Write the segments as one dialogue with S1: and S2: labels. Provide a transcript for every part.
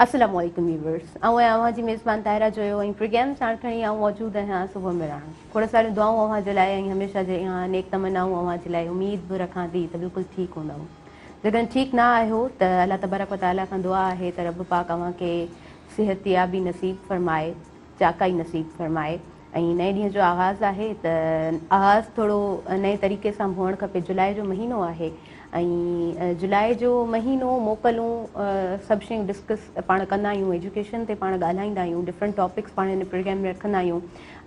S1: السلام عليڪم ويورز آئون آهيان اوهان جي ميزبان طاهره جويو ۽ پروگرام ساڻ کڻي آئون موجود آهيان صبح مهراڻ کوڙ ساريون دعائون اوهان جي لاء ۽ هميشه جي اها نيڪ تمنائون اوهان جي لاء اميد به رکان ٿي ته بلڪل ٺيڪ هوندؤ جيڪڏهن ٺيڪ نه آهيو ته الله تبارڪ و تعالي کان دعا آهي ته رب پاڪ اوهان کي صحتيابي نصيب فرمائي چاڪائي نصيب فرمائي ۽ نئين ڏينهن جو آغاز آهي ته آغاز ٿورو نئين طريقي سان به هئڻ کپي جولاء جو مهينو آهي ۽ جولاء جو مهينو موڪلون سڀ شيون ڊسڪس پاڻ ڪندا آهيون ايجوڪيشن تي پاڻ ڳالهائيندا آهيون ڊفرنٽ ٽاپڪس پاڻ هن پروگرام ۾ رکندا آهيون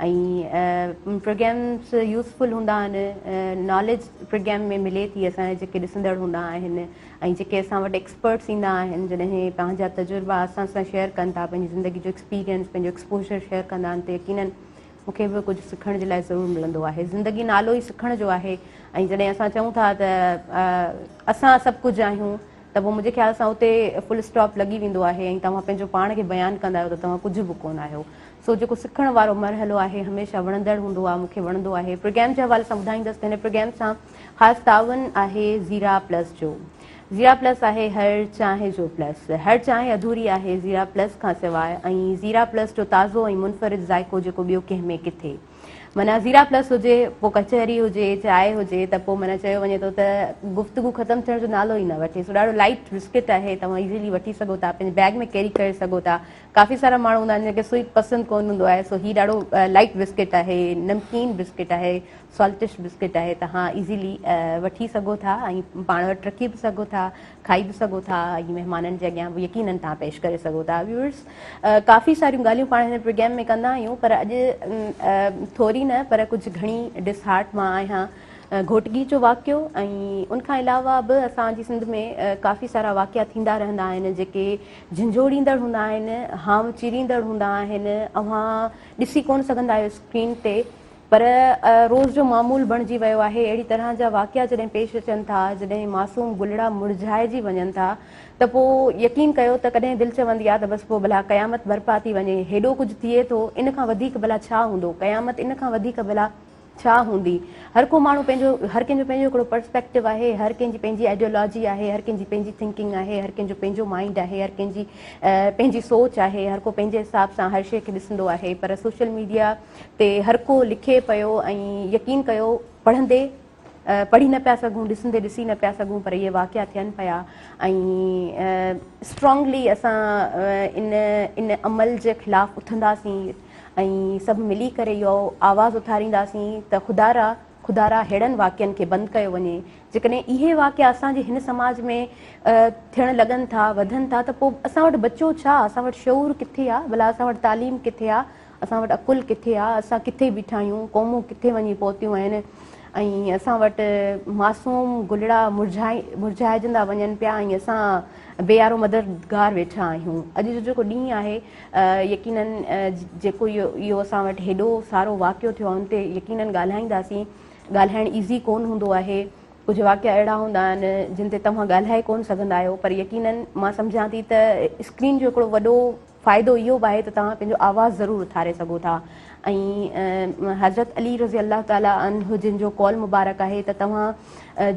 S1: ۽ پروگرامس يوزفل هوندا آهن ناليج پروگرام ۾ ملي ٿي اسان جا جيڪي ڏسندڙ هوندا آهن ۽ جيڪي اسان وٽ ايڪسپرٽس ايندا آهن جڏهن پنهنجا تجربا اسان سان شيئر ڪن ٿا پنهنجي زندگي جو ايڪسپيرينس پنهنجو ايڪسپوجر شيئر ڪندا آهن ته يقينن مون کي به ڪجهه سکڻ جي لاء ضرور ملندو آهي زندگي نالو ئي سکڻ جو آهي ۽ جڏهن اسان چئون ٿا ته اسان سڀ ڪجهه آهيون ته پوء منهنجي خيال سان اتي فل اسٽاپ لڳي ويندو آهي ۽ توهان پنهنجو پاڻ کي بيان ڪندا آهيو ته توهان ڪجهه به ڪونه آهيو سو جيڪو سکڻ وارو مرحلو آهي هميشه وڻندڙ هوندو آهي مون کي وڻندو آهي پروگرام جي حوالي سان ٻڌائيندس ته هن پروگرام سان خاص تعاون آهي زيرا پلس جو زيرا پلس آهي هر چانهه جو پلس هر چانهه اڌوري آهي زيرا پلس کان سواء ۽ زيرا پلس جو تازو ۽ منفرد ذائقو جيڪو ٻيو ڪنهن ۾ ڪٿي معنيٰ زيرا پلس هجي پوء ڪچهري هجي چاء هجي ته پوء معنيٰ چيو وڃي ٿو ته گفتگو ختم ٿيڻ جو نالو ئي نه وٺي سو ڏاڍو لائيٽ بسڪٽ آهي توهان ايزيلي وٺي سگهو ٿا پنهنجي بيگ ۾ ڪيري ڪري سگهو ٿا ڪافي سارا ماڻهو هوندا آهن جن کي سوئيٽ پسند ڪونه هوندو آهي سو هي ڏاڍو لائيٽ بسڪٽ آهي نمڪين بسڪٽ آهي سالٽش بسڪٽ آهي توهان ايزيلي وٺي سگهو ٿا ۽ پاڻ وٽ رکي به سگهو ٿا کائي به سگهو ٿا ۽ مهمانن جي اڳيان به يقينن توهان پيش ڪري سگهو ٿا ويورس ڪافي ساريون ڳالهيون پاڻ هن پروگرام ۾ ڪندا آهيون پر اڄ ٿوري نه پر ڪجهه گهڻي ڊس هارٽ مان آهيان گهوٽڪي جو واقعو ۽ ان کان علاوه به اسان جي سنڌ ۾ ڪافي سارا واقعا ٿيندا رهندا آهن جيڪي جهنجهوڙيندڙ هوندا آهن هانء چيريندڙ هوندا آهن اوهان ڏسي ڪونه سگهندا آهيو اسڪرين تي پر روز جو معمول بڻجي ويو آهي اهڙي طرح جا واقعا جڏهن پيش اچن ٿا جڏهن معصوم گلڙا مرجهائجي وڃن ٿا ته پوء يقين ڪيو ته ڪڏهن دل چوندي آهي ته بس پوء ڀلا قيامت برپا ٿي وڃي هيڏو ڪجهه ٿئي ٿو ان کان وڌيڪ ڀلا ڇا هوندو قيامت ان کان وڌيڪ ڀلا ڇا هوندي هر ڪو ماڻهو پنهنجو هر ڪنهن جو پنهنجو هڪڙو پرسپيڪٽو آهي هر ڪنهن جي پنهنجي آئيڊيالاجي آهي هر ڪنهن جي پنهنجي ٿنڪنگ آهي هر ڪنهن جو پنهنجو مائنڊ آهي هر ڪنهن جي پنهنجي سوچ آهي هر ڪو پنهنجي حساب سان هر شيء کي ڏسندو آهي پر سوشل ميڊيا تي هر ڪو لکي پيو ۽ يقين ڪيو پڙهندي پڙهي نه پيا سگهون ڏسندي ڏسي نه پيا سگهون پر اهي واقعا ٿين پيا ۽ اسٽرانگلي اسان ان ان عمل جي خلاف اٿنداسين ۽ سڀ ملي ڪري اهو آواز اٿارينداسين ته خدا را خدا را ههڙن واقعن کي بند ڪيو وڃي جيڪڏهن اهي واقعا اسان جي هن سماج ۾ ٿيڻ لڳن ٿا وڌن ٿا ته پوء اسان وٽ بچو ڇا اسان وٽ شعور ڪٿي آ ڀلا اسان وٽ تعليم ڪٿي آ اسان وٽ عقل ڪٿي آ، اسان ڪٿي بيٺا آهيون، قومون ڪٿي وڃي پهتيون آهن ۽ اسان وٽ معصوم گلڙا مرجهائجندا وڃن پيا ۽ اسان بي يارو مددگار ويٺا آهيون. اڄ جو جيڪو ڏينهن آهي يقينن جيڪو اهو اسان وٽ هيڏو سارو واقعو ٿيو آهي ان تي يقينن ڳالهائينداسين، ڳالهائڻ ايزي ڪونه هوندو آهي، ڪجهه واقعا اهڙا هوندا آهن جن تي توهان ڳالهائي ڪونه سگهندا آهيو پر يقينن مان سمجهان ٿي ته اسڪرين جو هڪڙو وڏو فائدو اهو به آهي ته توهان پنهنجو آواز ضرور اٿاري سگهو ٿا ۽ حضرت علي رضي الله تعالٰي عنه جن جو قول مبارڪ آهي ته توهان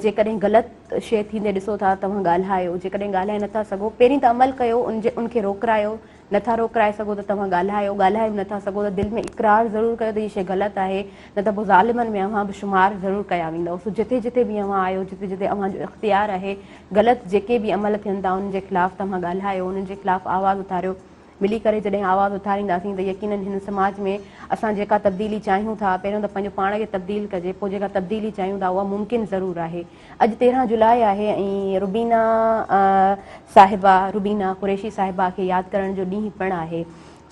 S1: جيڪڏهن غلط شيء ٿيندي ڏسو ٿا توهان ڳالهايو جيڪڏهن ڳالهائي نٿا سگهو پهرين ته عمل ڪيو ان جي ان کي روڪرايو نٿا روڪرائي سگهو ته توهان ڳالهايو ڳالهائي به نٿا سگهو ته دل ۾ اقرار ضرور ڪيو ته هي شيء غلط آهي نه ته پوء ظالمن ۾ اوهان به شمار ضرور ڪيا ويندؤ سو جتي جتي به اوهان آهيو جتي جتي اوهان جو اختيار آهي غلط جيڪي به عمل ٿين ٿا انهن جي خلاف توهان ڳالهايو انهن جي خلاف آواز اٿاريو ملي ڪري جڏهن آواز اٿارينداسين ته يقينن هن سماج ۾ اسان جيڪا تبديلي چاهيون ٿا پهريون ته پنهنجو پاڻ کي تبديل ڪجي پوء جيڪا تبديلي چاهيون ٿا اها ممڪن ضرور آهي اڄ 13 جولاء آهي ۽ روبينا صاحبه روبينا قريشي صاحبه کي ياد ڪرڻ جو ڏينهن پڻ آهي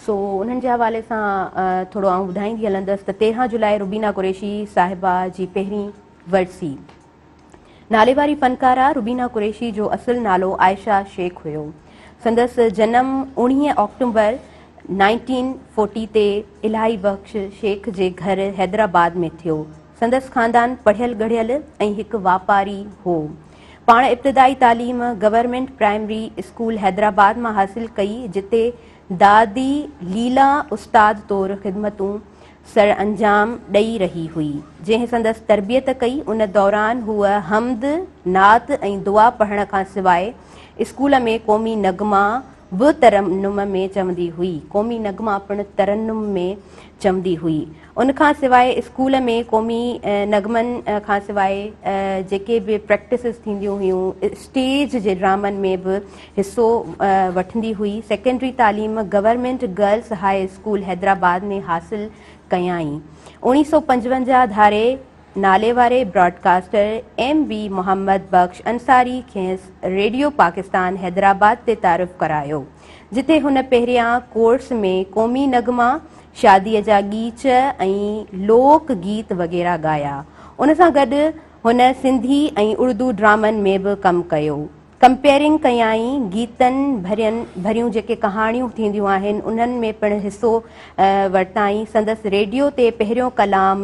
S1: سو انهن جي حوالي سان ٿورو آئون ٻڌائيندي هلندس ته 13 جولاء روبينا قريشي صاحبه جي پهرين ورسي ناليواري فنڪاره روبينا قريشي جو اصل نالو عائشه شيخ هيو. سندس جنم اوڻيهه آڪٽومبر نائنٽين فورٽي تي الاهي بخش شيخ جي گهر حيدرآباد ۾ ٿيو. سندس خاندان پڙهيل ڳڙهيل ۽ هڪ واپاري هو. پاڻ ابتدائي تعليم گورنمينٽ پرائمري اسڪول حيدرآباد مان حاصل ڪئي جتي دادي ليلا استاد طور خدمتون سرانجام ڏئي رهي هئي، جنهن سندس تربيت ڪئي، ان دوران هوء حمد، نعت ۽ دعا پڙهڻ کان سواء اسڪول ۾ قومي نغما، به ترنم ۾ چوندي هئي. قومي نغما پڻ ترنم ۾ چوندي هئي. ان کان سواء اسڪول ۾ قومي نغمن کان سواء جيڪي به پريڪٽسز ٿينديون هيون، اسٽيج جي ڊرامن ۾ به حصو وٺندي هئي. سيڪنڊري تعليم government girls high school Hyderabad ۾ حاصل ڪيائين. 1955 ڌاري ناليواري broadcaster M B Muhammad Bakhsh Ansari کيس ريڊيو پاڪستان حيدرآباد تي تعارف ڪرايو، جتي هن پهريان ڪورس ۾ قومي نغما، شاديء جا ڳيچ ۽ لوڪ گيت وغيره ڳايا. ان سان گڏ هن سنڌي ۽ اردو ڊرامن ۾ به ڪم ڪيو. ڪمپيئرنگ ڪيائين، گيتن ڀرين ڀريون جيڪي ڪهاڻيون ٿينديون آهن، انهن ۾ پڻ حصو ورتائين. سندس ريڊيو تي پهريون ڪلام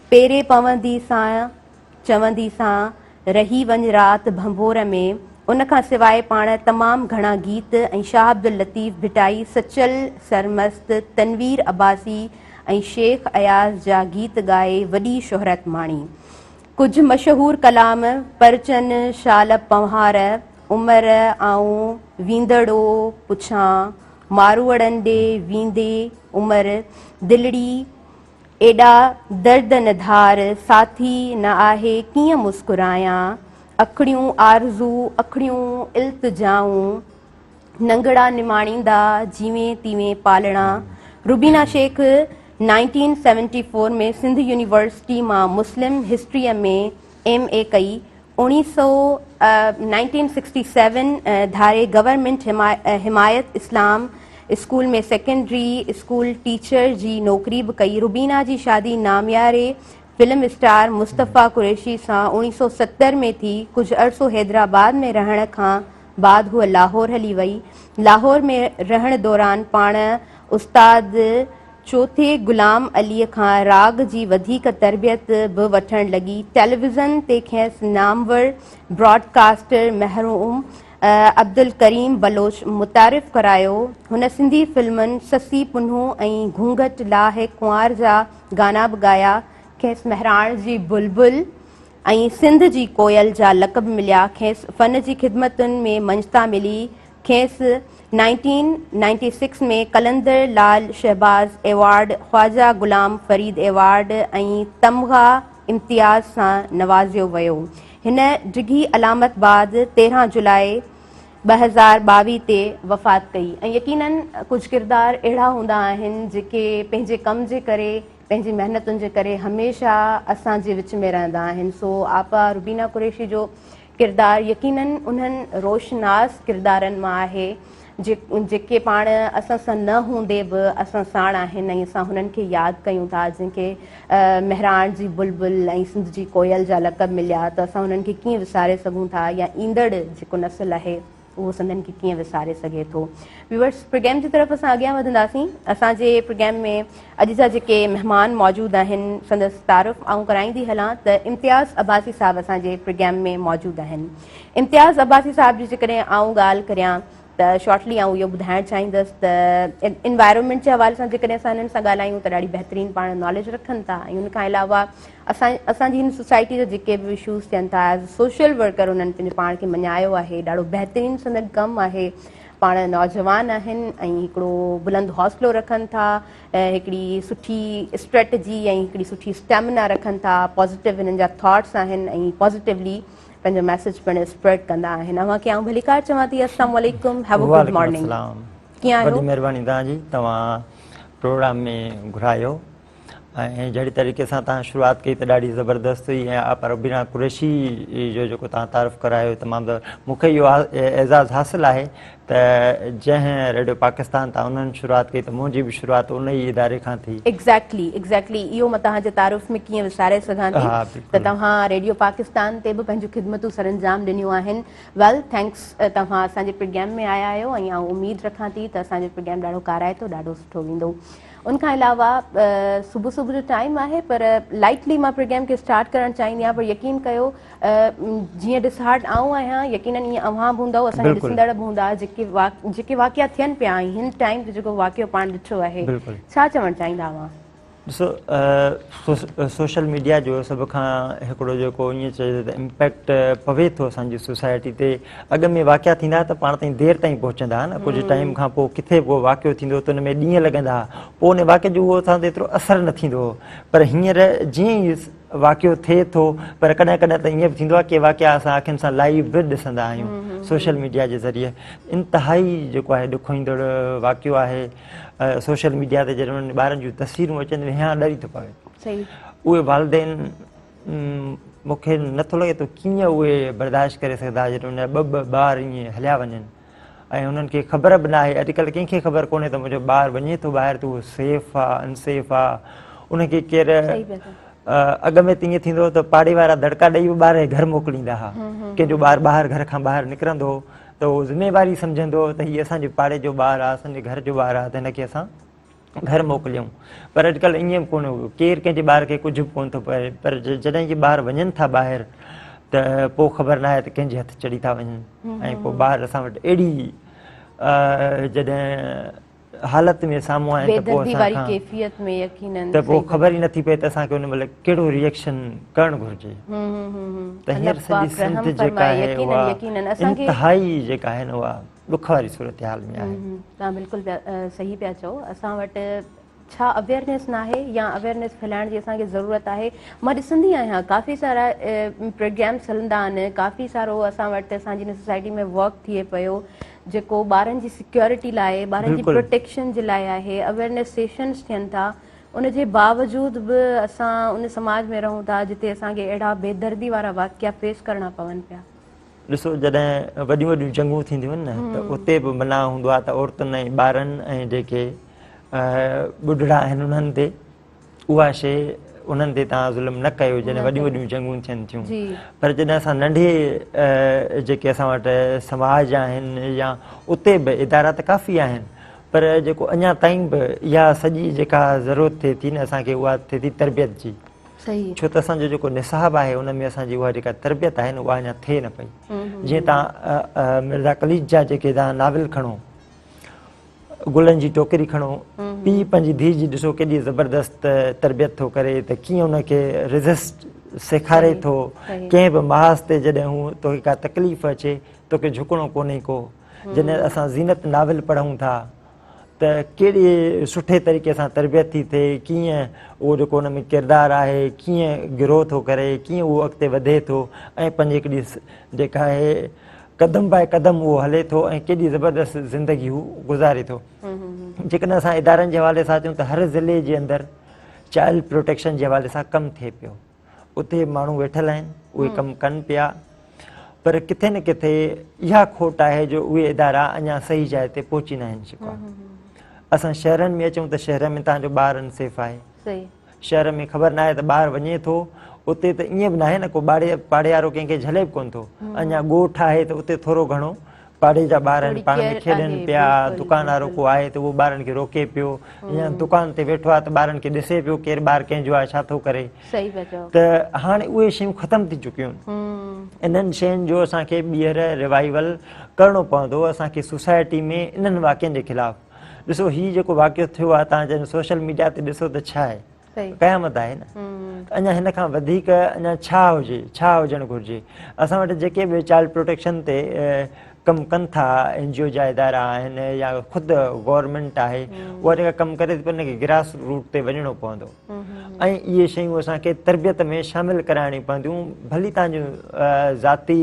S1: پيري پوندي سان چوندي سان رهي وڃ رات ڀنڀور ۾، ان کان سواء پاڻ تمام گهڻا گيت ۽ شاهه عبداللطيف ڀٽائي، سچل سرمست، تنوير عباسي ۽ شيخ اياز جا گيت ڳائي وڏي شهرت ماڻي. ڪجهه مشهور ڪلام، پرچن، شال پنهوار، عمر، آئون ويندڙو پڇان، ماروئڙن ڏي ويندي عمر، دلڙي، ايڏا درد نه ڌار، ساٿي نه آهي ڪيئن مسڪرايان، اکڙيون آرزو، اکڙيون التجائون، ننگڙا نماڻيندا، جيوين تيوين پالڻا. روبينا شيخ 1974 ۾ سنڌ يونيورسٽي مان مسلم هسٽريء ۾ ايم اي ڪئي. 1967 ڌاري government Himayat Islam school ۾ secondary school teacher جي نوڪري به ڪئي. روبينا جي شادي نامياري فلم اسٽار مصطفيٰ قريشي سان 1970 ۾ ٿي. ڪجهه عرصو حيدرآباد ۾ رهڻ کان بعد هوء لاهور هلي وئي. لاهور ۾ رهڻ دوران پاڻ استاد چوٿي غلام عليء کان راڳ جي وڌيڪ تربيت به وٺڻ لڳي. ٽيليويزن تي کيس نامور براڊ ڪاسٽر محروم عبدالڪريم بلوچ متعارف ڪرايو. هن سنڌي فلمن سسي پنهون ۽ گهونگهٽ لاهه ڪنوار جا گانا به ڳايا. کيس مهراڻ جي بلبل ۽ سنڌ جي ڪوئل جا لقب مليا. کيس فن جي خدمتن ۾ مڃتا ملي. کيس 1996 ۾ قلندر لعل شهباز ايوارڊ، خواجه غلام فريد ايوارڊ ۽ تمغه امتياز سان نوازيو ويو. هن ڊگهي علامت بعد 13 جولاء 2022 تي وفات ڪئي ۽ يقينن ڪجهه ڪردار اهڙا هوندا آهن جيڪي پنهنجي ڪم جي ڪري پنهنجي محنتن جي ڪري هميشه اسان جي وچ ۾ رهندا آهن سو آپا روبينا قريشي جو ڪردار يقينن انهن روشناس ڪردارن مان آهي جيڪي پاڻ اسان سان نه هوندي به اسان ساڻ آهن ۽ اسان هنن کي ياد ڪيون ٿا جن کي مهراڻ جي بلبل ۽ سنڌ جي ڪوئل جا لقب مليا ته اسان انهن کي ڪيئن وساري سگهون ٿا يا ايندڙ جيڪو نسل آهي اهو سندن کي ڪيئن وساري سگهي ٿو. ويورس پروگرام جي طرف اسان اڳيان وڌنداسين. اسان جي پروگرام ۾ اڄ جا جيڪي مهمان موجود آهن سندس تعارف آئون ڪرائيندي هلان ته امتياز عباسي صاحب اسان جي پروگرام ۾ موجود آهن. امتياز عباسي صاحب جي جيڪڏهن آئون ڳالهه ڪريان ته شارٽلي آئون اهو ٻڌائڻ چاهيندس ته انوائرمينٽ جي حوالي سان جيڪڏهن اسان انهن سان ڳالهايون ته ڏاڍي بهترين پاڻ ناليج رکن ٿا ۽ ان کان علاوه اسان اسان جي هن سوسائٽي جا جيڪي به اشوز ٿين ٿا ايز سوشل ورڪر انهن پنهنجو پاڻ کي مڃايو آهي ڏاڍو بهترين سندن ڪم آهي پاڻ نوجوان آهن ۽ هڪڙو بلند حوصلو رکن ٿا هڪڙي سٺي اسٽريٽجي ۽ هڪڙي سٺي اسٽيمنا رکن ٿا پازيٽو هنن جا ٿاٽس آهن ۽ پازيٽولي پنهنجو ميسج پڻ اسپريڊ ڪندا آهن اوهان کي آئون ڀليڪار چوان ٿي السلام عليڪم have a good morning ڪيئن آهيو
S2: وڏي مهرباني توهان جي توهان پروگرام ۾ گهرايو ۽ جهڙي طريقي سان توهان شروعات ڪئي ته ڏاڍي زبردست هئي ۽ آپا روبينا قريشي جو جيڪو توهان تعارف ڪرايو تمام مون کي اهو اعزاز حاصل آهي ته جنهن ريڊيو پاڪستان تان انهن شروعات ڪئي ته منهنجي به شروعات ان ئي اداري کان ٿي.
S1: ايگزيڪٽلي ايگزيڪٽلي اهو مان توهان جي تعارف ۾ ڪيئن وساري سگهان ٿي ته توهان ريڊيو پاڪستان تي به پنهنجون خدمتون سرانجام ڏنيون آهن ويل thanks توهان اسان جي پروگرام ۾ آيا آهيو ۽ آئون اميد رکان ٿي ته اسان جو پروگرام ڏاڍو ڪارائتو ڏاڍو سٺو ويندو. ان کان علاوه صبح صبح جو ٽائيم آهي پر لائٽلي مان پروگرام کي اسٽارٽ ڪرڻ چاهيندي آهيان پر يقين ڪيو جيئن ڊسهارٽ آئون آهيان يقينن ائين اوهان به هوندؤ اسان جا ڏسندڙ به هوندا جيڪي جيڪي واقعا ٿين پيا ۽ هن ٽائيم تي جيڪو واقعو پاڻ ڏٺو آهي ڇا چوڻ چاهيندا اوهان؟
S2: ڏسو سوشل ميڊيا جو سڀ کان هڪڙو جيڪو ائين چئجي ته امپيڪٽ پوي ٿو اسان جي سوسائٽي تي اڳ ۾ واقعا ٿيندا ته پاڻ تائين دير تائين پهچندا ها نه ڪجهه ٽائيم کان پوء ڪٿي به واقعو ٿيندو ته ان ۾ ڏينهن لڳندا ها پوء ان واقعي جو اهو اسان تي ايترو اثر نه ٿيندو هو پر هينئر جيئن ئي واقعو ٿئي ٿو پر ڪڏهن ڪڏهن ته ائين به ٿيندو آهي ڪي واقعا اسان اکين سان لائيو به ڏسندا آهيون سوشل ميڊيا جي ذريعي انتهائي جيڪو آهي ڏکوئيندڙ واقعو آهي سوشل ميڊيا تي جڏهن انهن ٻارن جون تصويرون اچن ٿيون هيانء ڏري ٿو پوي اهي والدين مون کي نٿو لڳي ته ڪيئن اهي برداشت ڪري سگهندا جڏهن ان جا ٻه ٻه ٻار ائين هليا وڃن ۽ انهن کي خبر به ناهي اڄڪلهه ڪنهن کي خبر ڪونهي ته منهنجو ٻار وڃي ٿو ٻاهر ته اهو سيف آ انسيف آ ان کي ڪير اڳ ۾ ته ائين ٿيندو هو ته پاڙي وارا دڙڪا ڏئي به ٻار کي گهر موڪليندا هئا ڪنهن جو ٻار ٻاهر گهر کان ٻاهر نڪرندو هو ته اهو ذميواري سمجهندو هو ته هي اسان جي پاڙي جو ٻار آ اسان جي گهر جو ٻار آ ته هن کي اسان گهر موڪليون پر اڄڪلهه ائين به ڪونهي ڪير ڪنهن جي ٻار کي ڪجهه به ڪونه ٿو پئي پر جڏهن اهي ٻار وڃن ٿا ٻاهر ته پوء خبر ناهي ته ڪنهن جي هٿ چڙهي ٿا وڃن ۽ پوء ٻار اسان وٽ اهڙي جڏهن حالت ۾ سامهون آهن ته پوء اسان کان
S1: ڪيفيت ۾ يقينن
S2: ته پوء خبر ئي نٿي پئي ته اسان کي ان مهل ڪهڙو ريئڪشن ڪرڻ گهرجي ته هينئر سڄي سنڌ جيڪا آهي اها انتهائي جيڪا آهي نه اها ڏک واري صورتحال ۾ آهي.
S1: توهان بلڪل صحيح پيا چئو اسان وٽ ڇا اويئرنيس ناهي يا اويئرنيس ڦهلائڻ جي اسان کي ضرورت آهي مان ڏسندي آهيان ڪافي سارا پروگرامس هلندا آهن ڪافي سارو اسان وٽ اسان جي سوسائٽي ۾ ورڪ ٿئي پيو جيڪو ٻارن جي سيڪيورٽي لاء ٻارن جي پروٽيڪشن جي لاء آهي اويئرنيس سيشنس ٿين ٿا ان جي باوجود به اسان ان سماج ۾ رهون ٿا جتي اسان کي اهڙا بيدردي وارا واقعا فيس ڪرڻا پون پيا.
S2: ڏسو جڏهن وڏيون وڏيون جنگون ٿينديون آهن نه ته اتي به منع هوندو آهي ته عورتن ۽ ٻارن ۽ جيڪي ٻڍڙا آهن انهن تي اها شي انهن تي توهان ظلم نه ڪيو جڏهن وڏيون وڏيون جنگون ٿين ٿيون پر جڏهن اسان ننڍي جيڪي اسان وٽ سماج آهن يا اتي به ادارا ته ڪافي آهن پر جيڪو اڃا تائين به اها سڄي جيڪا ضرورت ٿئي ٿي نه اسان کي اها ٿئي ٿي تربيت جي ڇو ته اسان جو جيڪو نصاب آهي ان ۾ اسان جي اها جيڪا تربيت آهي نه اها اڃا ٿئي نه پئي جيئن توهان مرزا قليچ جا جيڪي توهان ناول کڻو گلن جي ٽوڪري کڻو پيء پنهنجي ڌيء جي ڏسو ڪيڏي زبردست تربيت ٿو ڪري ته ڪيئن ان کي ريزسٽ سيکاري ٿو ڪنهن به محاذ تي جڏهن هو توکي ڪا تڪليف اچي توکي جهڪڻو ڪونهي ڪو جڏهن اسان زينت ناول پڙهون ٿا ته ڪهڙي سٺي طريقي سان تربيت ٿي ٿئي، ڪيئن اهو جيڪو ان ۾ ڪردار آهي، ڪيئن گرو ٿو ڪري، ڪيئن اهو اڳتي وڌي ٿو ۽ پنهنجي هڪڙي جيڪا آهي قدم باء قدم اهو هلي ٿو ۽ ڪيڏي زبردست زندگي هو گذاري ٿو. جيڪڏهن اسان ادارن جي حوالي سان چئون ته هر ضلعي جي اندر چائلڊ پروٽيڪشن جي حوالي سان ڪم ٿئي پيو. اتي ماڻهو ويٺل آهن اهي ڪم ڪن پيا پر ڪٿي نه ڪٿي اها کوٽ آهي جو اهي ادارا اڃا صحيح جاء تي پهچي ناهن چڪا. اسان شهرن ۾ اچون ته شهر ۾ تان جو ٻار انسيف آهي. شهر ۾ خبر ناهي ته ٻار وڃي ٿو اتي ته ائين به ناهي نه ڪو ٻاڙي پاڙي وارو ڪنهن کي جهلي به ڪونه ٿو. اڃا ڳوٺ آهي ته اتي ٿورو گهڻو پاڙي جا ٻار آهن پاڻ ۾ کيڏن پيا دڪان وارو ڪو آهي ته اهو ٻارن کي روڪي پيو يا دڪان تي ويٺو آهي ته ٻارن کي ڏسي پيو ڪير ٻار ڪنهن جو آهي ڇا ٿو ڪري ته هاڻي اهي شيون ختم ٿي چڪيون انهن شين جو اسان کي ٻيهر ريوائيول ڪرڻو پوندو اسان کي سوسائٽي ۾ انهن واقعن جي خلاف ڏسو هي جيڪو واقعو ٿيو آهي تان جڏهن سوشل ميڊيا تي ڏسو ته ڇا آهي قيامت آهي نه ته اڃا هن کان وڌيڪ اڃا ڇا هجي ڇا هجڻ گهرجي اسان وٽ جيڪي به چائلڊ پروٽيڪشن تي ڪم ڪن ٿا اين جي او جا ادارا آهن يا خود گورنمينٽ آهي اها جيڪا ڪم ڪري ٿي پر ان کي گراس روٽ تي وڃڻو پوندو ۽ اهي شيون اسان کي تربيت ۾ شامل ڪرائڻيون پونديون ڀلي تان جون ذاتي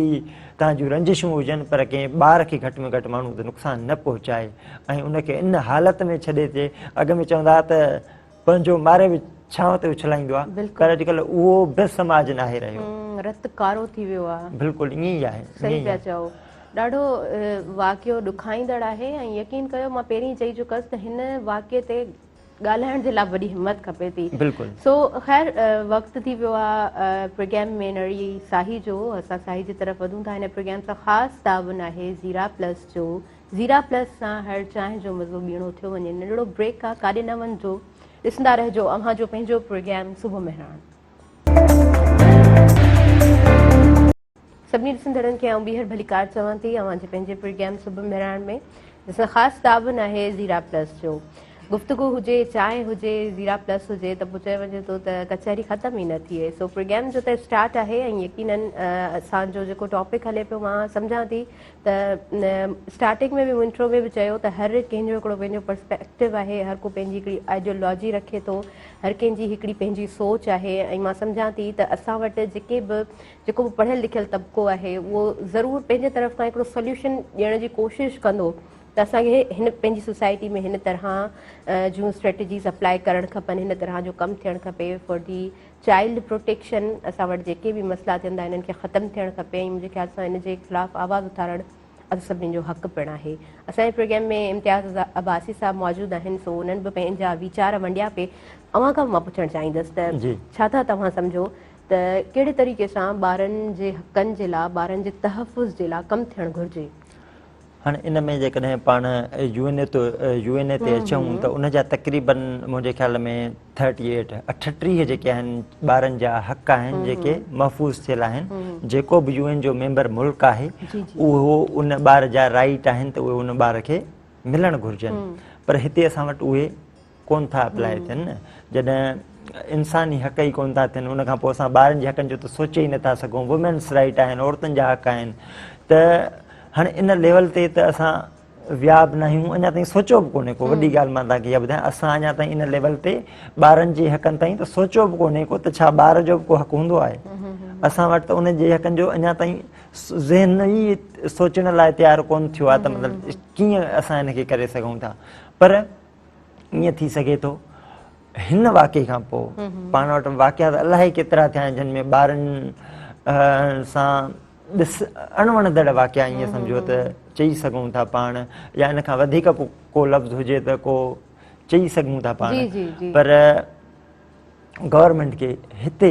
S2: تان جون رنجشون هجن پر ڪنهن ٻار کي گهٽ ۾ گهٽ ماڻهو ته نقصان نه پهچائي ۽ ان کي ان حالت ۾ ڇڏي ٿئي اڳ ۾ چوندا ته پنهنجو ماري به ڇانو تي اڇلائيندو آهي پر اڄڪلهه اهو به سماج ناهي رهيو.
S1: رت ڪارو ٿي ويو آهي.
S2: بلڪل ائين ئي آهي.
S1: صحيح پيا چئو. ڏاڍو واقعو ڏکائيندڙ آهي ۽ يقين ڪيو مان پهرين چئي چڪس ته هن واقعي تي ڳالهائڻ جي لاء وڏي همت کپي ٿي.
S2: بلڪل.
S1: سو خير وقت ٿي ويو آهي پروگرام ۾ نڙي ساهي جو اسان ساهي جي طرف وڌون ٿا هن پروگرام سان خاص تعاون آهي زيرا پلس جو زيرا پلس سان هر چانهه جو مزو ٻيڻو ٿيو وڃي. ننڍڙو بريڪ آ ڪاڏي نه وڃجو ڏسندا رهجو اوهان جو پنهنجو پروگرام صبح مهراڻ. سڀني ڏسندڙن کي آئون ٻيهر ڀليڪار چوان ٿي اوهان جي پنهنجي پروگرام صبح مهراڻ ۾ جنهن سان خاص تعاون آهي زيرا پلس جو. گفتگو هجي، چانهه هجي، زيرا پلس هجي ته پوء چيو وڃي ٿو ته ڪچهري ختم ئي نه ٿئي. سو پروگرام جو ته اسٽارٽ آهي ۽ يقينن اسان جو جيڪو ٽاپڪ هلي پيو مان سمجهان ٿي ته اسٽارٽنگ ۾ به مون انٽرو ۾ به چيو ته هر ڪنهن جو هڪڙو پنهنجو پرسپيڪٽو آهي، هر ڪو پنهنجي هڪڙي آئيڊيولاجي رکي ٿو، هر ڪنهن جي هڪڙي پنهنجي سوچ آهي ۽ مان سمجهان ٿي ته اسان وٽ جيڪي به جيڪو به پڙهيل لکيل طبقو آهي اهو ضرور پنهنجي طرف کان هڪڙو سوليوشن ڏيڻ جي ڪوشش ڪندو ته اسان کي هن پنهنجي سوسائٽي ۾ هن طرح جون اسٽريٽجيز اپلائي ڪرڻ کپن هن طرح جو ڪم ٿيڻ کپي فار the child protection اسان وٽ جيڪي به مسئلا ٿين ٿا انهن کي ختم ٿيڻ کپي ۽ منهنجي خيال سان ان جي خلاف آواز اٿارڻ اسان سڀني جو حق پڻ آهي اسان جي پروگرام ۾ امتياز عباسي صاحب موجود آهن سو انهن به پنهنجا ويچار ونڊيا پي اوهان کان مان پڇڻ چاهيندس ته ڇا ٿا توهان سمجهو ته ڪهڙي طريقي سان ٻارن جي حقن جي لاء ٻارن جي تحفظ جي لاء ڪم ٿيڻ گهرجي؟
S2: هاڻي ان ۾ جيڪڏهن پاڻ يو اين اي تو يو اين اي تي اچون ته ان جا تقريبن منهنجي خيال ۾ ٿرٽي ايٽ 38 جيڪي آهن ٻارن جا حق آهن جيڪي محفوظ ٿيل آهن جيڪو به يو اين جو ميمبر ملڪ آهي اهو ان ٻار جا رائيٽ آهن ته اهي ان ٻار کي ملڻ گهرجن پر هتي اسان وٽ اهي ڪون ٿا اپلائي ٿين نه جڏهن انساني حق ئي ڪون ٿا ٿين ان کان پوء اسان ٻارن جي حقن جو ته سوچي ئي نٿا سگهون وومينس رائيٽ آهن عورتن جا حق آهن ته هاڻي ان ليول تي ته اسان ويا به نه آهيون اڃا تائين سوچيو به ڪونهي ڪو وڏي ڳالهه مان توهان کي اها ٻڌايان اسان اڃا تائين ان ليول تي ٻارن جي حقن تائين ته سوچيو به ڪونهي ڪو ته ڇا ٻار جو به ڪو حق هوندو آهي اسان وٽ ته ان جي حقن جو اڃا تائين ذهن ئي سوچڻ لاء تيار ڪون ٿيو آهي ته مطلب ڪيئن اسان ان کي ڪري سگهون ٿا پر ائين ٿي سگهي ٿو هن واقعي کان پوء پاڻ وٽ واقعا ته الائي ڪيترا ٿيا آهن جن ۾ ٻارن سان ڏس اڻوڻندڙ واقعا ائين سمجهو ته چئي سگهون ٿا پاڻ يا ان کان وڌيڪ ڪو لفظ هجي ته ڪو چئي سگهون ٿا پاڻ پر گورنمينٽ کي هتي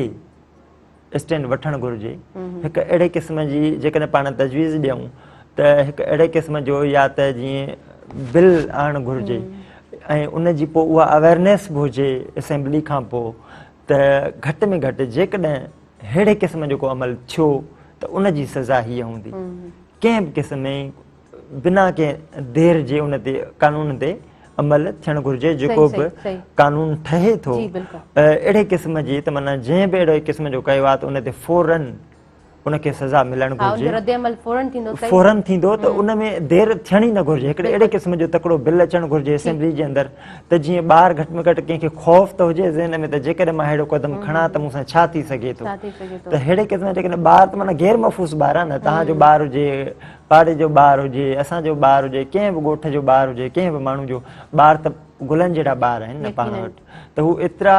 S2: اسٽينڊ وٺڻ گهرجي هڪ اهڙي قسم جي جيڪڏهن پاڻ تجويز ڏيون ته هڪ اهڙي قسم جو يا ته جيئن بل آڻڻ گهرجي ۽ ان جي پوء اها اويرنيس به هجي اسيمبلي کان پوء ته گهٽ ۾ گهٽ جيڪڏهن اهڙي قسم جو ڪو عمل ٿيو ته ان جي سزا هيء هوندي ڪنهن به قسم ۾ بنا ڪنهن دير جي ان تي قانون تي عمل ٿيڻ گهرجي جيڪو به قانون ٺهي ٿو اهڙي قسم جي ته معنيٰ جنهن به اهڙي قسم جو ڪيو آهي ته ان تي فورن ان کي سزا ملڻ گهرجي فورن ٿيندو ته ان ۾ دير ٿيڻ ئي نه گهرجي هڪڙي اهڙي قسم جو تڪڙو بل اچڻ گهرجي اسيمبلي جي اندر ته جيئن ٻار گهٽ ۾ گهٽ ڪنهن کي خوف ته هجي ذهن ۾ ته جيڪڏهن مان اهڙو قدم کڻان ته مون سان ڇا ٿي سگهي ٿو ته اهڙي قسم جيڪڏهن ٻار ته معنيٰ غير محفوظ ٻار آهي نه توهان جو ٻار هجي پاڙي جو ٻار هجي، اسان جو ٻار هجي، ڪنهن به ڳوٺ جو ٻار هجي، ڪنهن به ماڻهو جو ٻار ته گلن جهڙا ٻار آهن نه پاڻ وٽ ته هو ايترا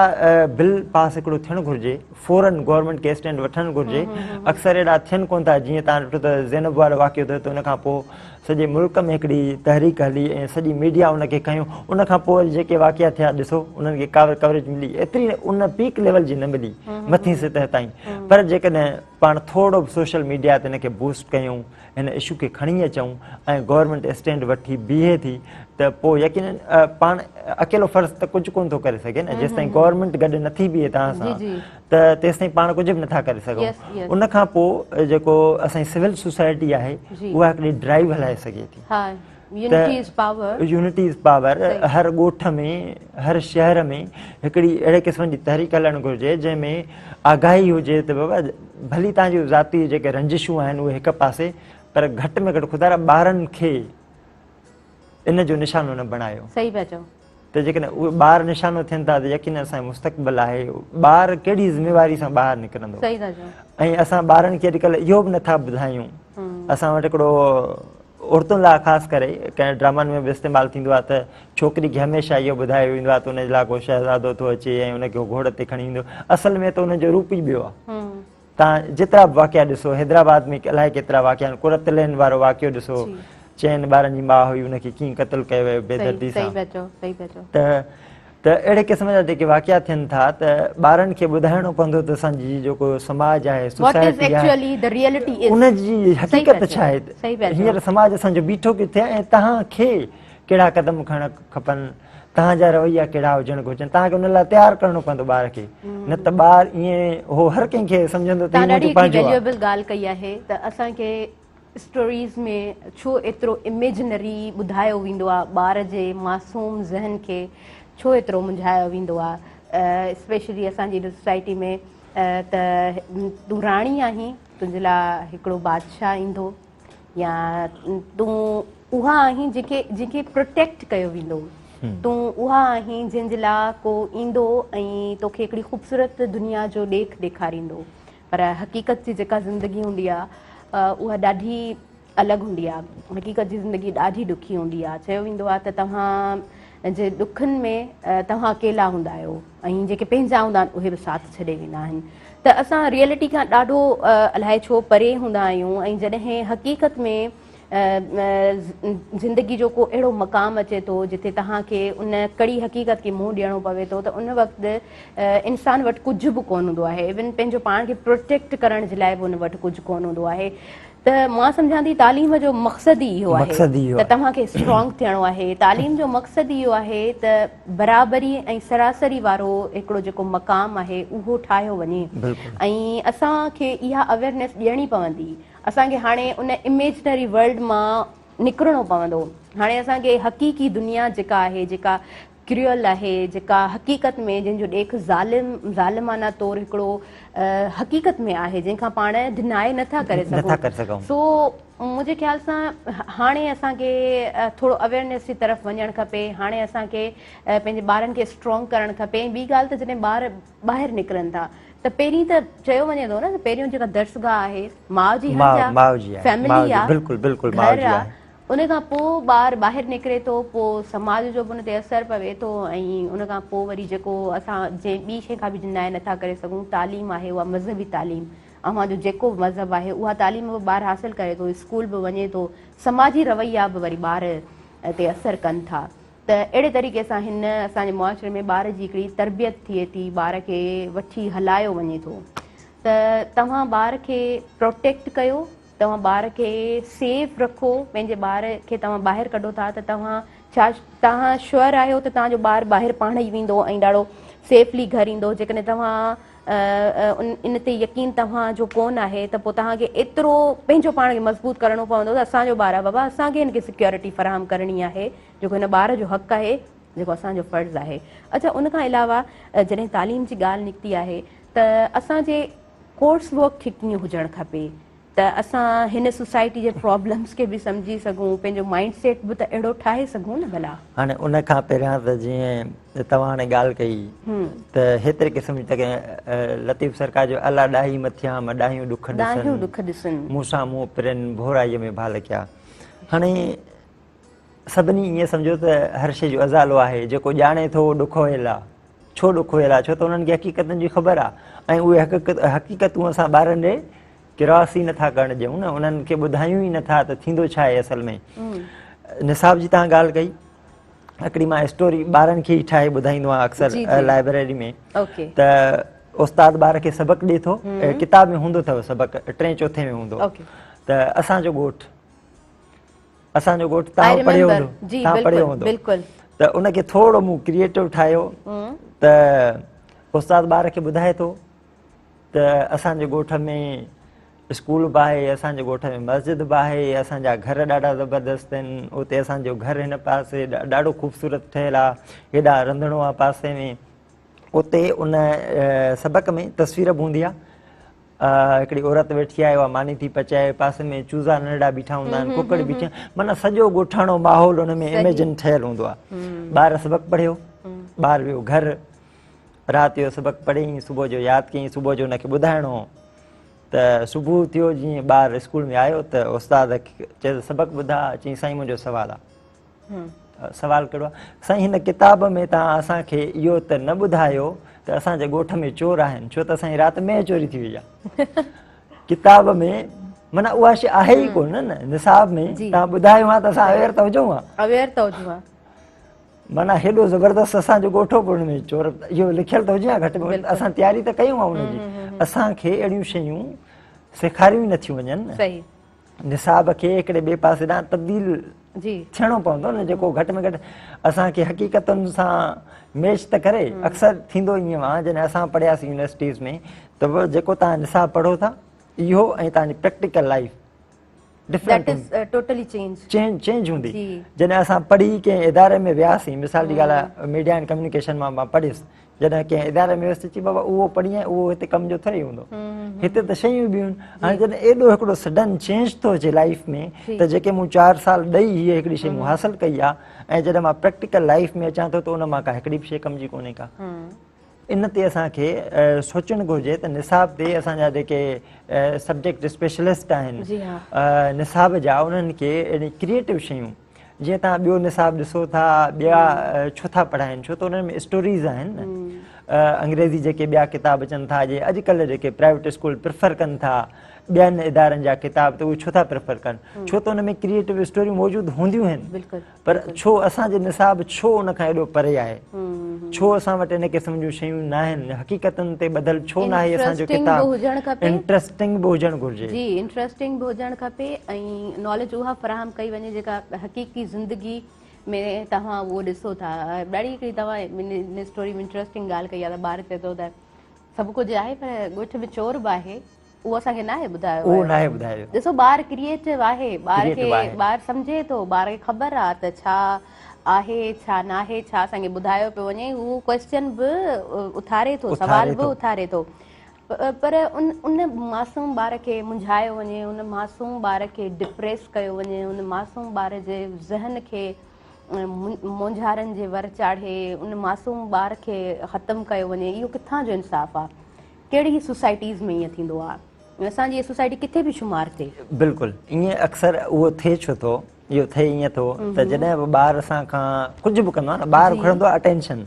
S2: بل پاس هڪڙو ٿيڻ گهرجي فورن گورنمينٽ کي اسٽينڊ وٺڻ گهرجي اڪثر اهڙا ٿين ڪون ٿا جيئن تان ڏٺو ته زينب وارو واقعو ٿيو ته ان کان پوء سڄي ملڪ ۾ هڪڙي تحريڪ هلي ۽ سڄي ميڊيا ان کي کنيو ان کان پوء جيڪي واقعا ٿيا ڏسو انهن کي ڪوريج ملي ايتري ان پيڪ ليول جي نه ملي مٿين سطح تائين پر جيڪڏهن پاڻ ٿورو به سوشل ميڊيا تي هن کي بوسٽ ڪيون هن اشو کي کڻي اچون ۽ گورنمينٽ اسٽينڊ وٺي بيهي ٿي ته پوء يقينن پاڻ اڪيلو فرض ته ڪجهه ڪونه ٿو ڪري سگهي نه جيستائين گورنمينٽ گڏ نٿي بيهي توهان سان ته تيستائين پاڻ ڪجهه به نٿا ڪري سگهون ان کان پوء جيڪو اسان جي سول سوسائٽي آهي اها هڪڙي ڊرائيو هلائي سگهي ٿي
S1: unity is power
S2: unity is power هر ڳوٺ ۾ هر شهر ۾ هڪڙي اهڙي قسم جي تحريڪ هلڻ گهرجي جنهن ۾ آگاهي هجي ته بابا ڀلي توهان جون ذاتي جيڪي رنجشون آهن اهي هڪ پاسي پر گهٽ ۾ گهٽ خدا را ٻارن کي ان جو نشانو نه بڻايو
S1: صحيح پيا چئو
S2: ته جيڪڏهن اهي ٻار نشانو ٿين ٿا ته يقينن اسان جو مستقبل آهي ٻار ڪهڙي ذميواري سان ٻاهر نڪرندو
S1: صحيح ٿا چئو
S2: ۽ اسان ٻارن کي اڄڪلهه اهو به نٿا ٻڌايون اسان وٽ هڪڙو عورتن لاء خاص ڪري ڪنهن ڊرامن ۾ به استعمال ٿيندو آهي ته ڇوڪري کي هميشه اهو ٻڌايو ويندو آهي ته ان جي لاء ڪو شهزادو ٿو اچي ۽ ان کي گهوڙ تي کڻي ايندو اصل ۾ ته ان جو روپ ئي ٻيو آهي تان جيترا به واقعا ڏسو حيدرآباد ۾ الائي ڪيترا واقعا آهن قرت العين وارو واقعو ڏسو چئن ٻارن جي ماء هئي ان کي ڪيئن قتل ڪيو ويو بي دردي سان ته ته اهڙي قسم جا جيڪي واقعا ٿين ٿا ته ٻارن کي ٻڌائڻو پوندو ته اسان جي جيڪو سماج آهي سوسائٽي آهي ان جي حقيقت ڇا آهي هينئر سماج اسان جو بيٺو ڪٿي آهي ۽ توهان کي ڪهڙا قدم کڻڻ کپن توهان جا رويا ڪهڙا هجڻ گهرجن توهان کي ان لاء تيار ڪرڻو پوندو ٻار کي نه ته ٻار ائين هو هر ڪنهن کي سمجهندو
S1: ته هي منهنجو پنهنجو آهي. توهان ڏاڍي ويليوئبل ڳالهه ڪئي آهي ته اسان کي اسٽوريز ۾ ڇو ايترو اميجنري ٻڌايو ويندو آ ٻار جي معصوم ذهن کي ڇو ايترو منجهايو ويندو آ اسپيشلي اسان جي سوسائٽي ۾ ته تون راڻي آهين تنهنجي لاء هڪڙو بادشاهه ايندو يا تون اها آهين جنهن کي جنهن کي پروٽيڪٽ ڪيو ويندو تون اها آهين جنهن جي لاء ڪو ايندو ۽ توکي هڪڙي خوبصورت دنيا جو ڏيک ڏيکاريندو پر حقيقت جي جيڪا زندگي هوندي آ اها ڏاڍي الڳ هوندي آ حقيقت جي زندگي ڏاڍي ڏکي هوندي آ چيو ويندو آ ته توهان جي ڏکن ۾ توهان اڪيلا هوندا آهيو ۽ جيڪي پنهنجا هوندا آهن اهي به ساٿ ڇڏي ويندا آهن ته اسان ريئلٽي کان ڏاڍو الائي ڇو پري هوندا آهيون ۽ جڏهن حقيقت ۾ زندگي جو ڪو اهڙو مقام اچي ٿو جتي توهان کي ان ڪڙي حقيقت کي منهن ڏيڻو پوي ٿو ته ان وقت انسان وٽ ڪجهه به ڪونه هوندو آهي ايون پنهنجو پاڻ کي پروٽيڪٽ ڪرڻ جي لاء به ان وٽ ڪجهه ڪونه هوندو آهي ته مان سمجهان ٿي تعليم جو مقصد ئي اهو آهي ته توهان کي اسٽرانگ ٿيڻو آهي تعليم جو مقصد ئي اهو آهي ته برابري ۽ سراسري وارو هڪڙو جيڪو مقام آهي اهو ٺاهيو وڃي ۽ اسان کي اها اويئرنيس ڏيڻي پوندي اسان کي هاڻي ان اميجنري ورلڊ مان نڪرڻو پوندو. هاڻي اسان کي حقيقي دنيا جيڪا آهي، جيڪا ڪريئل آهي، جيڪا حقيقت ۾ جنهن جو ڏيک ظالم ظالمانه طور هڪڙو حقيقت ۾ آهي، جنهن کان پاڻ ڊنائي نه ٿا ڪري سگهون. سو منهنجي خيال سان هاڻي اسان کي ٿورو اويئرنيس جي طرف وڃڻ کپي. هاڻي اسان کي پنهنجي ٻارن کي اسٽرانگ ڪرڻ کپي ۽ ٻي ڳالهه ته جڏهن ٻار ٻاهر نڪرن ٿا ته پهرين ته چيو وڃي ٿو نه ته پهريون جيڪا درسگاهه آهي ماء جي هنج آ، فيملي آ،
S2: بلڪل بلڪل ماء
S1: گهر
S2: جي
S1: آ،
S2: آهي.
S1: ان کان پوء ٻار ٻاهر نڪري ٿو پوء سماج جو به ان تي اثر پوي ٿو ۽ ان کان پوء وري جيڪو اسان جنهن ٻي شيء کان به ڊنائي نٿا ڪري سگهون تعليم آهي اها مذهبي تعليم اوهان جو جيڪو به مذهب آهي اها تعليم به ٻار حاصل ڪري ٿو اسڪول به وڃي ٿو سماجي رويا به وري ٻار تي اثر ڪن ٿا ته اهڙي طريقي سان هن اسان جي معاشري ۾ ٻار جي هڪڙي تربيت ٿئي ٿي ٻار کي وٺي هلايو وڃي ٿو ته توهان ٻار کي پروٽيڪٽ ڪيو توهان ٻار کي سيف رکو پنهنجي ٻار کي توهان ٻاهر ڪڍو ٿا ته توهان ڇا توهان شوئر آهيو ته توهان جو ٻار ٻاهر پاڻ ئي ويندو ۽ ڏاڍو سيفلي گهر ايندو جيڪڏهن توهان ان تي يقين توهان جو ڪون آهي ته پوء توهان کي ايترو پنهنجو پاڻ کي مضبوط ڪرڻو پوندو ته اسان جو ٻار آهي بابا اسان کي هن کي سيڪيورٽي فراهم ڪرڻي آهي جيڪو هن ٻار جو حق آهي جيڪو اسان جو فرض آهي اڇا ان کان علاوه جڏهن تعليم جي ڳالهه نڪتي آهي ته اسان جي ڪورس ورڪ کي ڪيئن هجڻ کپي ته اسان هن سوسائٽي جي پرابلمس کي به سمجهي سگهون پنهنجو مائنڊ سيٽ به ته اهڙو ٺاهي سگهون نه ڀلا.
S2: هاڻي ان کان پهريان ته جيئن توهان هاڻي ڳالهه ڪئي ته هيتري قسم جي ته لطيف سرڪار جو الا ڏاهي مٿيان م ڏاهيون ڏک ڏسن
S1: ڏاهيون ڏک ڏسن
S2: مون سان منهن پرين ڀورائيء ۾ ڀالڪيا هاڻي سڀني ائين سمجهيو ته هر شيء جو ازالو آهي جيڪو ڄاڻي ٿو اهو ڏکويل آهي ڇو ڏکويل آهي ڇو ته انهن کي حقيقتن جي خبر آهي ۽ اهي حقيقتون اسان ٻارن ڏي ڪراس ئي نٿا ڪرڻ ڏيون نه انهن کي ٻڌايون ئي نٿا ته ٿيندو ڇا آهي اصل ۾ نصاب جي تان ڳالهه ڪئي هڪڙي مان اسٽوري ٻارن کي ئي ٺاهي ٻڌائيندو آهيان اڪثر لائبريري ۾ ته استاد ٻار کي سبق ڏي ٿو ڪتاب ۾ هوندو اٿو سبق ٽئين چوٿين ۾ هوندو ته اسان جو ڳوٺ اسان جو ڳوٺ تان پڙهيو هوندو تان پڙهيو هوندو
S1: بلڪل
S2: ته ان کي ٿورو مون ڪريئيٽو ٺاهيو ته استاد ٻار کي ٻڌائي ٿو ته اسان جي ڳوٺ ۾ اسڪول به آهي اسان جي ڳوٺ ۾ مسجد به آهي اسان جا گهر ڏاڍا زبردست آهن اتي اسان جو گهر هن پاسي ڏاڍو خوبصورت ٺهيل آهي هيڏا رنڌڻو آهي پاسي ۾ اتي ان سبق ۾ تصوير به هوندي آهي هڪڙي عورت ويٺي آهي اها ماني ٿي پچائي پاسي ۾ چوزا ننڍڙا بيٺا هوندا آهن ڪڪڙ بيٺي معنيٰ سڄو ڳوٺاڻو ماحول ان ۾ اميجن ٺهيل هوندو آهي ٻار سبق پڙهيو ٻار ويو گهر رات جو سبق پڙهيائين صبح جو ياد ڪيائين صبح جو ان کي ٻڌائڻو هو ته صبح ٿيو جيئن ٻار اسڪول ۾ آيو ته استاد چيس سبق ٻڌا چيائين سائين منهنجو سوال آ سوال ڪهڙو آ سائين هن ڪتاب ۾ توهان اسان کي اهو ته نه ٻڌايو ته اسان جي ڳوٺ ۾ چور آهن ڇو ته اسان جي رات مينهن چوري ٿي وئي آ ڪتاب ۾ معنيٰ اها شي آهي ئي ڪونه نه نصاب ۾ توهان ٻڌايو ها ته اسان اويئر ته هجون ها
S1: اويئر ته هجون ها
S2: معنيٰ هيڏو زبردست اسان جو ڳوٺ هو پر ان ۾ چور اهو لکيل ته هجي ها گهٽ ۾ گهٽ اسان تياري ته ڪيون ها ان جي اسان کي اهڙيون شيون سيکاريون ئي نٿيون وڃن
S1: صحيح
S2: نصاب کي هڪڙي ٻئي پاسي ڏانهن تبديل
S1: جي
S2: ٿيڻو پوندو نه جيڪو گهٽ ۾ گهٽ اسان کي حقيقتن سان ميچ ته ڪري اڪثر ٿيندو ائين آهي جڏهن اسان پڙهياسين يونيورسٽيز ۾ ته جيڪو توهان نصاب پڙهو ٿا اهو ۽ توهان جي practical life Different
S1: that is totally change.
S2: Change change هوندي. جڏهن اسان پڙهي ڪنهن اداري ۾ وياسين مثال جي ڳالهه آهي ميڊيا اينڊ ڪميونيڪيشن مان مان پڙهيس جڏهن ڪنهن اداري ۾ ويس ته چي بابا اهو پڙهي آئين اهو هتي ڪم جو ٿوري هوندو هتي ته شيون ٻيون آهن. هاڻي جڏهن ايڏو هڪڙو سڊن چينج ٿو اچي لائيف ۾ ته جيڪي مون 4 سال ڏئي هيء هڪڙي شي مون حاصل ڪئي آهي ۽ جڏهن مان پريڪٽيڪل لائيف ۾ اچان ٿو ته ان مان ڪا هڪڙي به شي ڪم جي ڪونهي ڪا. ان تي اسان کي سوچڻ گهرجي ته نصاب تي اسان جا جيڪي سبجيڪٽ اسپيشلسٽ آهن نصاب جا انهن کي اهڙي ڪريئيٽو شيون جيئن توهان ٻيو نصاب ڏسو ٿا ٻيا ڇو ٿا پڙهائن ڇو ته انهن ۾ اسٽوريز آهن نه انگريزي جيڪي ٻيا ڪتاب اچن ٿا جي اڄڪلهه جيڪي پرائيويٽ اسڪول پريفر ڪن ٿا ٻين ادارن جا ڪتاب ته اهي ڇو ٿا پريفر ڪن ڇو ته ان ۾ ڪريئيٽو اسٽوريون موجود هونديون آهن پر ڇو اسان جي نصاب ڇو ان کان ايڏو پري آهي؟ ڇو اسان وٽ ان قسم جون شيون ناهن؟ حقيقتن تي ٻڌل ڇو ناهي اسان جو ڪتاب؟ انٽرسٽنگ به هجڻ گهرجي.
S1: جي انٽرسٽنگ به هجڻ کپي ۽ ناليج اها فراهم ڪئي وڃي جيڪا حقيقي زندگي ۾ توهان اهو ڏسو ٿا. ڏاڍي هڪڙي توهان ان اسٽوري ۾ انٽرسٽنگ ڳالهه ڪئي آهي ته ٻار چئي ٿو ته سڀ ڪجهه آهي پر ڳوٺ ۾ چور به آهي. اهو اسان کي ناهي ٻڌايو
S2: اهو ناهي ٻڌايو ويو.
S1: ڏسو ٻار ڪريئيٽو آهي ٻار کي ٻار سمجهي ٿو ٻار کي خبر آ ته ڇا آهي ڇا ناهي ڇا اسان کي ٻڌايو پيو وڃي هو ڪويسچن به اٿاري ٿو سوال به اٿاري ٿو پر ان ان معصوم ٻار کي منجهايو وڃي ان معصوم ٻار کي ڊپريس ڪيو وڃي ان معصوم ٻار جي ذهن کي مونجهارن جي ور چاڙهي ان معصوم ٻار کي ختم ڪيو وڃي اهو ڪٿان جو انصاف آ ڪهڙي سوسائٽيز ۾ ائين ٿيندو آ ۽ اسان جي سوسائٽي ڪٿي به شمار ٿئي.
S2: بلڪل ائين اڪثر اهو ٿئي ڇو ٿو اهو ٿئي ائين ٿو ته جڏهن به ٻار اسان کان ڪجهه به ڪندو آ نه ٻار گهرندو آ اٽينشن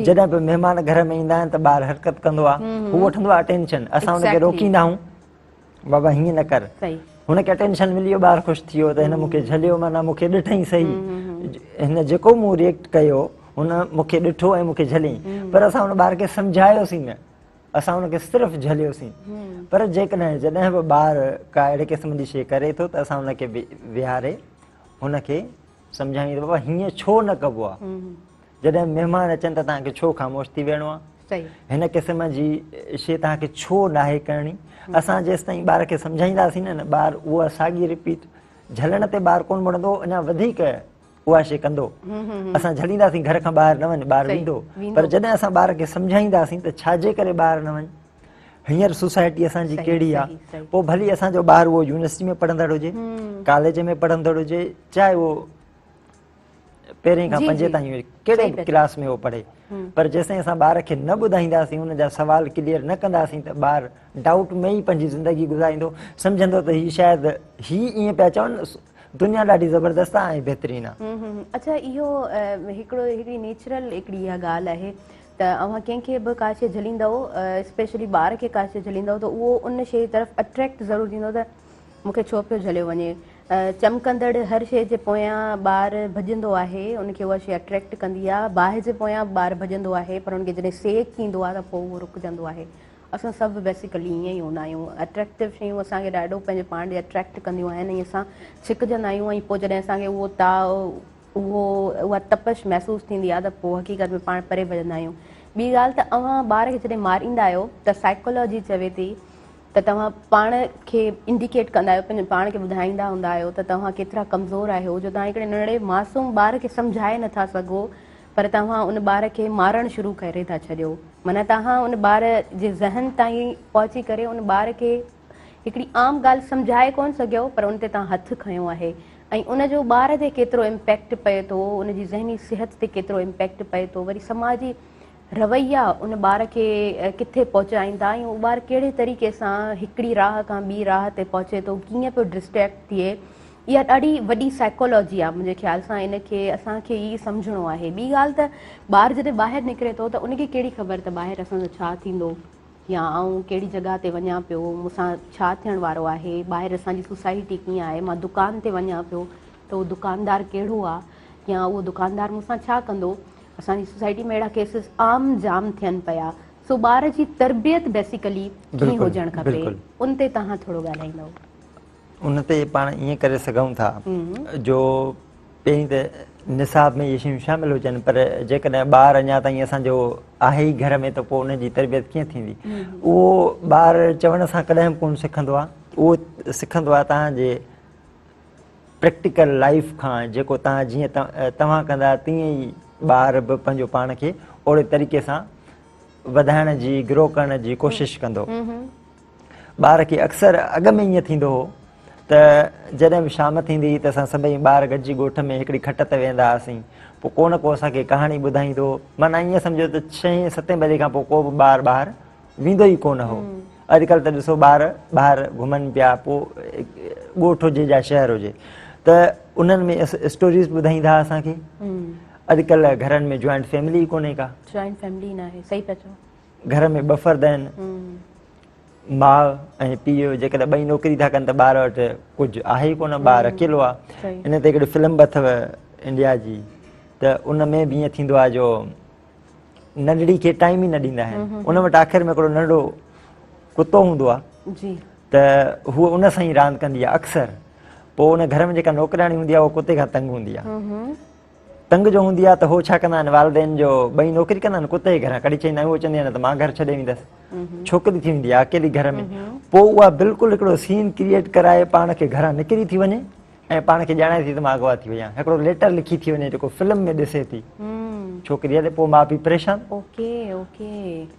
S2: جڏهن به مهمان گهر ۾ ايندا آهن ته ٻار حرڪت ڪندو آ هو وٺندو آ اٽينشن اسان ان کي روڪيندا آهيون بابا هيئن نه ڪر هن کي اٽينشن ملي ويو ٻار خوش ٿي ويو ته هن مون کي جهليو معنيٰ مون کي ڏٺئي صحيح هن جيڪو مون ريئيڪٽ ڪيو هن مون کي ڏٺو ۽ مون کي جهليائين پر اسان ان ٻار کي سمجهايوسين نه اسان ان کي صرف جهليوسين پر جيڪڏهن جڏهن به ٻار ڪا اهڙي قسم جي شيء ڪري ٿو ته اسان ان کي ويهاري هن کي سمجهايون ته بابا هيئن ڇو نه ڪبو آهي جڏهن مهمان اچن ته توهان کي ڇو خاموش ٿي ويهڻو آهي هن قسم جي شيء توهان کي ڇو ناهي ڪرڻي اسان جيستائين ٻار کي سمجهائينداسين نه ٻار اها ساڳي رپيٽ جهلڻ تي ٻار ڪونه مڙندو اڃا وڌيڪ اها شيء ڪندو. اسان جهلينداسين گهر کان ٻاهر نه وڃ ٻار ويندو پر جڏهن اسان ٻار کي سمجهائينداسين ته ڇا جي ڪري ٻاهر نه وڃ هينئر سوسائٽي اسان جي ڪهڙي آ پوء ڀلي اسان جو ٻار اهو يونيورسٽي ۾ پڙهندڙ هجي ڪاليج ۾ پڙهندڙ هجي چاهي اهو پهرين کان پنجين تائين هجي ڪهڙي به ڪلاس ۾ اهو پڙهي پر جيستائين اسان ٻار کي نه ٻڌائينداسين ان جا سوال ڪليئر نه ڪنداسين ته ٻار ڊائوٽ ۾ ئي پنهنجي زندگي گذاريندو سمجهندو ته هي شايد هي ائين پيا چون دنيا ڏاڍي زبردست آ ۽ بهترين آ.
S1: اڇا اهو هڪڙو هڪڙي نيچرل هڪڙي اها ڳالهه آهي ته اوهان ڪنهن کي به ڪا شيء جهليندؤ اسپيشلي ٻار کي ڪا شيء جهليندؤ ته اهو ان شيء جي طرف اٽريڪٽ ضرور ٿيندو ته مون کي ڇو پيو جهليو وڃي چمڪندڙ هر شيء جي پويان ٻار ڀڄندو آهي ان کي اها شيء اٽريڪٽ ڪندي آهي باهه جي پويان به ٻار ڀڄندو آهي پر ان کي جڏهن سيڪ ايندو آهي ته پوء اهو رڪجندو آهي اسان سڀ بيسيڪلي ائين ئي هوندا آهيون اٽريڪٽو شيون اسان کي ڏاڍو پنهنجي پاڻ ڏي اٽريڪٽ ڪنديون آهن ۽ اسان ڇڪجندا آهيون ۽ پوء جڏهن اسان کي اهو تاء اهو اها تپش محسوس ٿيندي آهي ته پوء حقيقت ۾ پاڻ پري ڀڄندا آهيون ٻي ڳالهه ته اوهان ٻار کي جڏهن ماريندا آهيو ته سائيڪالاجي چوي ٿي ته توهان پاڻ کي انڊيڪيٽ ڪندا آهيو پنهنجو پاڻ کي ٻڌائيندا هوندا آهيو ته توهان ڪيترا ڪمزور آهيو جو توهان هڪڙي ننڍڙي معصوم ٻار کي سمجهائي نٿا سگهو پر توهان ان ٻار کي مارڻ شروع ڪري ٿا ڇڏيو معنيٰ توهان ان ٻار جي ذهن تائين پهچي ڪري ان ٻار کي هڪڙي عام ڳالهه سمجهائي ڪونه سگهيو پر ان تي توهان هٿ کنيو آهي ۽ ان جو ٻار تي ڪيترو امپيڪٽ پئي ٿو ان جي ذهني صحت تي ڪيترو امپيڪٽ پئي ٿو وري سماجي رويا ان ٻار کي ڪٿي پهچائين ٿا ۽ اهو ٻار ڪهڙي طريقي سان هڪڙي راهه کان ٻي راهه تي پهچي ٿو ڪيئن پيو ڊسٽريڪٽ ٿئي اها ڏاڍي وڏي سائيڪالاجي آهي منهنجي خيال سان ان کي اسان کي ئي سمجهڻو آهي ٻي ڳالهه ته ٻار جڏهن ٻاهر نڪري ٿو ته ان کي ڪهڙي خبر ته ٻاهر اسان سان ڇا ٿيندو يا آئون ڪهڙي جڳهه تي وڃان پيو مون سان ڇا ٿيڻ وارو آهي ٻاهر اسان جي سوسائٽي ڪيئن آهي مان دڪان تي وڃان پيو ته اهو دڪاندار ڪهڙو آهي يا اهو دڪاندار مون سان ڇا ڪندو اسان جي سوسائٽي ۾ اهڙا ڪيسز عام جام ٿين پيا سو ٻار جي تربيت بيسيڪلي ڪيئن هجڻ کپي ان تي توهان ٿورو ڳالهائيندو.
S2: ان تي پاڻ ائين ڪري سگهون ٿا جو پهرين ته نصاب ۾ اهي شيون شامل هجن پر جيڪڏهن ٻار اڃا تائين اسان جو آهي ئي گهر ۾ ته پوء ان جي تربيت ڪيئن ٿيندي اهو ٻار چوڻ سان ڪڏهن به ڪونه سکندو آهي اهو سکندو آهي توهان جي پريڪٽيڪل لائيف کان جيڪو توهان جيئن توهان ڪندا تيئن ئي ٻار به پنهنجو پاڻ کي اوڙي طريقي سان وڌائڻ جي گرو ڪرڻ جي ڪوشش ڪندو. ٻار کي اڪثر اڳ ۾ ائين ٿيندو هو ته جڏهن به شام ٿيندي هئي ته اسان سڀئي ٻار گڏجي ڳوٺ ۾ هڪڙي کٽ تي ويهندا هئاسين پوء ڪو نه ڪو اسان کي ڪهاڻي ٻڌائيندو هو معنيٰ ائين سمجهو ته ڇهين ستين بجي کان پوء ڪو به ٻار ٻاهر ويندو ئي ڪونه هو. اڄڪلهه ته ڏسو ٻار ٻاهر گهمن پيا پوء ڳوٺ هجي يا شهر هجي ته انهن ۾ اسٽوريز ٻڌائيندا هئا اسان کي. اڄڪلهه گهرن ۾ جوائنٽ فيملي ئي ڪونهي ڪا.
S1: جوائنٽ فيملي ناهي صحيح پيا چئو.
S2: گهر ۾ ٻه فرد آهن ماء ۽ پيء جيڪڏهن ٻئي نوڪري ٿا ڪن ته ٻار وٽ ڪجهه آهي ئي ڪونه ٻار اڪيلو آهي. ان تي هڪڙي فلم به اٿو انڊيا جي ته ان ۾ به ائين ٿيندو آهي جو ننڍڙي کي ٽائيم ئي نه ڏيندا آهن ان وٽ آخر ۾ هڪڙو ننڍڙو ڪتو هوندو آهي
S1: جي
S2: ته هو ان سان ئي راند ڪندي آهي اڪثر پوء ان گهر ۾ جيڪا نوڪرياڻي هوندي آهي اها ڪتي کان تنگ هوندي آهي تنگ جو هوندي آهي ته هو ڇا ڪندا آهن والدين جو ٻئي نوڪري ڪندا آهن ڪتي کي گهران ڪڍي ڇڏيندا آهن هو چوندي آهي نه ته مان گهر ڇڏي ويندس ڇوڪري ٿي ويندي آهي اڪيلي گهر ۾ پوء اها بلڪل هڪڙو سين ڪريئيٽ ڪرائي پاڻ کي گهران نڪري ٿي وڃي ۽ پاڻ کي ڄاڻائي ٿي ته مان اغوا ٿي وئي آهيان هڪڙو ليٽر لکي ٿي وڃي جيڪو فلم ۾ ڏسي ٿي ڇوڪري هلي پوء ماء پيء پريشان
S1: اوڪي اوڪي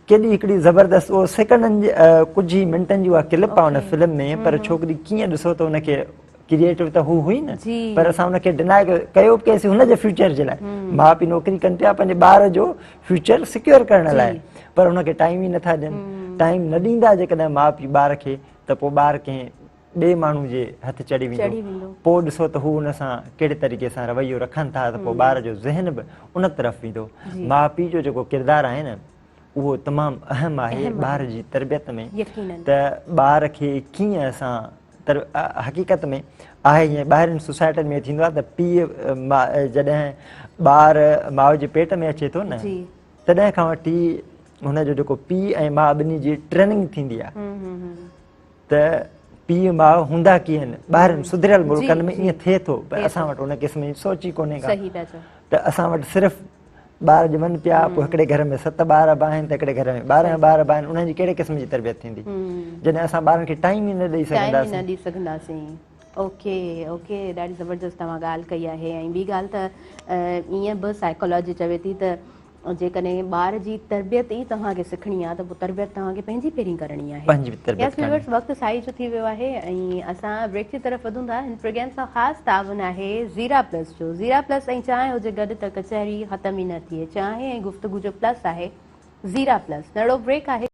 S2: ڪيڏي هڪڙي زبردست اهو سيڪنڊن جي ڪجهه ئي منٽن جي اها ڪلپ آهي ان فلم ۾ پر ڇوڪري ڪيئن ڏسو ته ان کي ڪريئيٽو ته هو هئي نه پر اسان ان کي ڊنائي ڪيو به ڪيسين هن جي فيوچر جي لاء ماء پيء نوڪري ڪن پيا پنهنجي ٻار جو فيوچر سيڪيور ڪرڻ لاء پر ان کي ٽائيم ئي نٿا ڏين ٽائيم نه ڏيندا جيڪڏهن ماء پيء ٻار کي ته پوء ٻار ڪنهن ٻئي ماڻهو جي هٿ چڙهي ويندو پوء ڏسو ته هو ان سان ڪهڙي طريقي سان رويو رکن ٿا ته پوء ٻار جو ذهن به ان طرف ويندو. ماء پيء جو جيڪو ڪردار آهي نه اهو تمام اهم آهي ٻار جي تربيت ۾ ته ٻار کي ڪيئن اسان حقيقت ۾ آهي ائين ٻاهرين سوسائٽين ۾ ٿيندو آهي ته پيء جڏهن ٻار ماء جي پيٽ ۾ اچي ٿو نه تڏهن کان وٺي هن جو جيڪو پيء ۽ ماء ٻنهي جي ٽريننگ ٿيندي آهي. ته پيء ماء هوندا ڪيئن ٻاهرين سڌريل ملڪن ۾ ائين ٿئي ٿو پر اسان وٽ ان قسم جي سوچ ئي ڪونهي ڪا ته اسان وٽ صرف ٻار ڄمن پيا پوء هڪڙي گهر ۾ ست ٻار به آهن ته هڪڙي گهر ۾ 12 ٻار به آهن انهن جي ڪهڙي قسم جي تربيت ٿيندي جڏهن اسان ٻارن کي ٽائيم ئي نه ڏئي سگهنداسين.
S1: ٽائيم ئي نه ڏئي سگهنداسين. اوڪي اوڪي ڏاڍي زبردست توهان ڳالهه ڪئي آهي ۽ ٻي ڳالهه ته ائين به سائيڪالاجي چوي ٿي ته جيڪڏهن ٻار جي تربيت ئي توهان کي سکڻي آهي ته پوء تربيت توهان کي پنهنجي پهرين ڪرڻي آهي.
S2: پنهنجي تربيت
S1: يس ويورز وقت سائي جو ٿي ويو آهي ۽ اسان بريڪ جي طرف وڌون ٿا. هن پروگرام سان خاص تعاون آهي زيرا پلس جو. زيرا پلس ۽ چانهه هجي گڏ ته ڪچهري ختم ئي نه ٿئي. چانهه ۽ گفتگو جو پلس آهي زيرا پلس. نڙو بريڪ آهي.